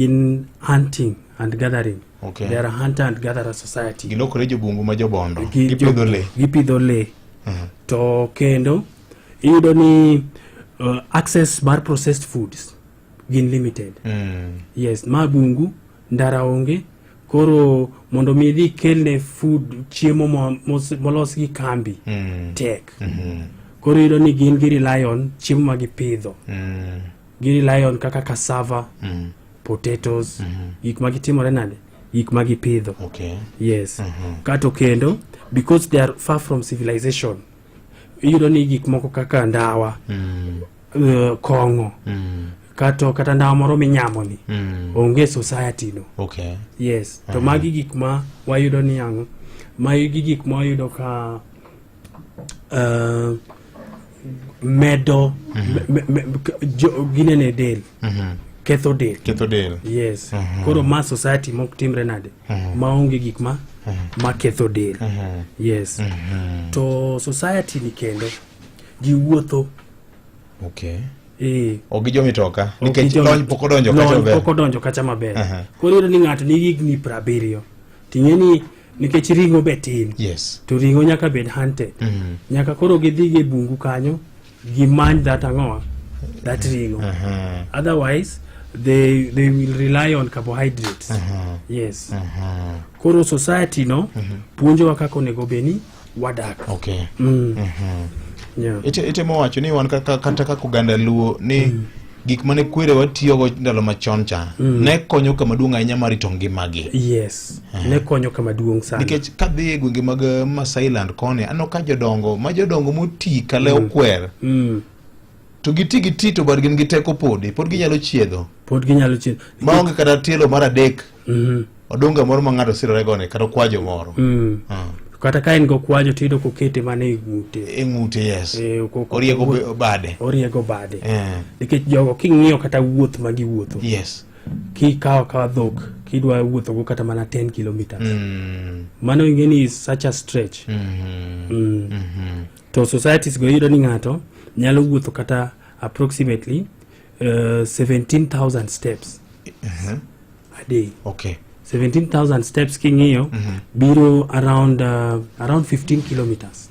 Gin hunting and gathering. They are a hunter and gatherer society. Gilokore jobungu ma jobondo. Gipidho le. Gipidho le. To kendo iyudo ni access mar processed foods gin limited. Yes, ma bungu, ndara onge, koro mondo mi idhi kelne food, chiemo molos gi kambi tek. Koro iyudo ni gin gi rely on chiemo ma gipidho. Gi rely on kaka cassava, potatoes, gik ma gitimore nade, gik ma gipidho. Yes. Kato kendo, because they are far from civilization, iyudo ni gik moko kaka ndawa, kong'o, kata ndawa moro minyamo ni onge society no. Yes, to magi gik ma wayudo ni ang'o, magi gik ma wayudo ka medo ginene del, ketho del. Ketho del. Yes. Koro ma society mok timre nade, maonge gik ma ketho del. Yes, to society ni kendo ji wuotho. Ok gi jomitoka nikech lony pok odonjo kacha lony maber. Pok odonjo kacha maber. Koro iyudo ni ng'ato nigi higni 70, ting'e ni nikech ring'o be tin, to ring'o nyaka bed hunted, nyaka koro gidhi gi e bungu kanyo gimany that ang'owa, that ring'o. Otherwise they will rely on carbohydrates. Yes, koro society no puonjowa kaka onego bed ni wadak. Yeah. Itemo wacho ni wan kaka, kata kaka oganda Luo ni gik mane kwerewa tiyogo ndalo machon cha ne konyo kama duong' ahinya mar rito ngimagi. Yes, ne konyo kama duong' sana. Nikech kadhi e gwenge mag Masailand koni, aneno ka jodongo ma jodongo moti kale okwer to giti giti to bad gin gi teko, podi pod ginyalo chiedho. Pod ginyalo chiedho. Maonge kata tielo mar adek, odunga moro ma ng'ato sirore gone kata okwajo moro. Kata ka en gokwajo, tiyudo kokete mana e ng'ute. E ng'ute, yes. Eh, Oriego bade. Oriego bade. Nikech jogo king'iyo kata wuoth ma giwuotho, kikawo akawa dhok kidwa wuothogo kata mana 10 kilometers, mano ing'e ni is such a stretch. To societies go iyudo ni ng'ato nyalo wuotho kata approximately 17,000 steps a day. 17,000 steps king'iyo biro around 15 kilometers.